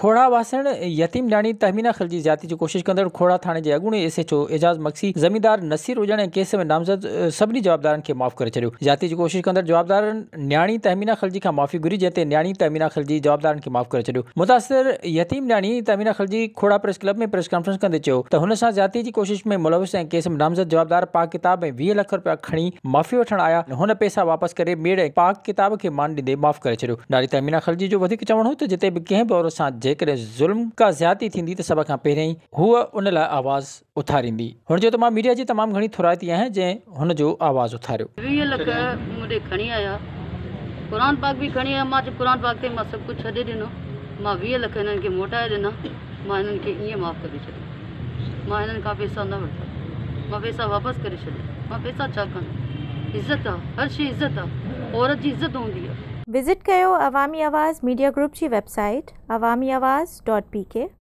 کوڙا واسڻ يتيم نياڻي تهمينه خلجي زيادتي جي ڪوشش ڪندڙ کوڙا ٿاڻي جي اڳوڻي S H O Ejaz Magsi, زميندار نصير اڄڻ ۽ ڪيس ۾ نامزد سڀني جوابدارن کي معاف ڪري ڇڏيو. زيادتي جي ڪوشش ڪندڙ جوابدارن نياڻي تهمينه خلجي کان معافي گهري جنهن تي نياڻي تهمينه خلجي جوابدارن کي معاف ڪري ڇڏيو. متاثر يتيم نياڻي Tehmina Khilji Khora press club ۾ press conference ڪندي چيو ته هن سان زيادتي جي ڪوشش ۾ ملوث ۽ ڪيس ۾ نامزد جوابدار پاڪ ڪتاب ۽ 20 لک رپيا کڻي معافي وٺڻ آيا هن پئسا واپس ڪري ميڙ ۽ پاڪ ڪتاب کي مان ڏيندي معاف ڪري ڇڏيو. ناري تهمينه خلجي جو وڌيڪ چوڻ هو ته جتي به ڪنهن به عورت سان جيڪڏهن ظلم ڪا زيادتي ٿيندي ته سڀ کان پهريائين هوء ان لاء آواز اٿاريندي. هن چيو ته مان ميڊيا جي تمام گهڻي ٿورائتي آهيان جنهن هن جو آواز اٿاريو. 20 لک مون ڏي کڻي آيا قرآن پاڪ به کڻي آيا مان چيو قرآن پاڪ تي مان سڀ ڪجهه ڇڏي ڏنو مان 20 لک هنن کي موٽائي ڏنا مان هنن کي ائين معاف ڪري ڇڏيو مان هنن کان پيسا نه ورتا مان پيسا واپس ڪري ڇڏيا مان پيسا ڇا ڪندم عزت آ هر شي عزت آ عورت جي عزت هوندي آ. وزٽ ڪيو عوامي آواز ميڊيا گروپ جي web site Awami Awaz dot P K.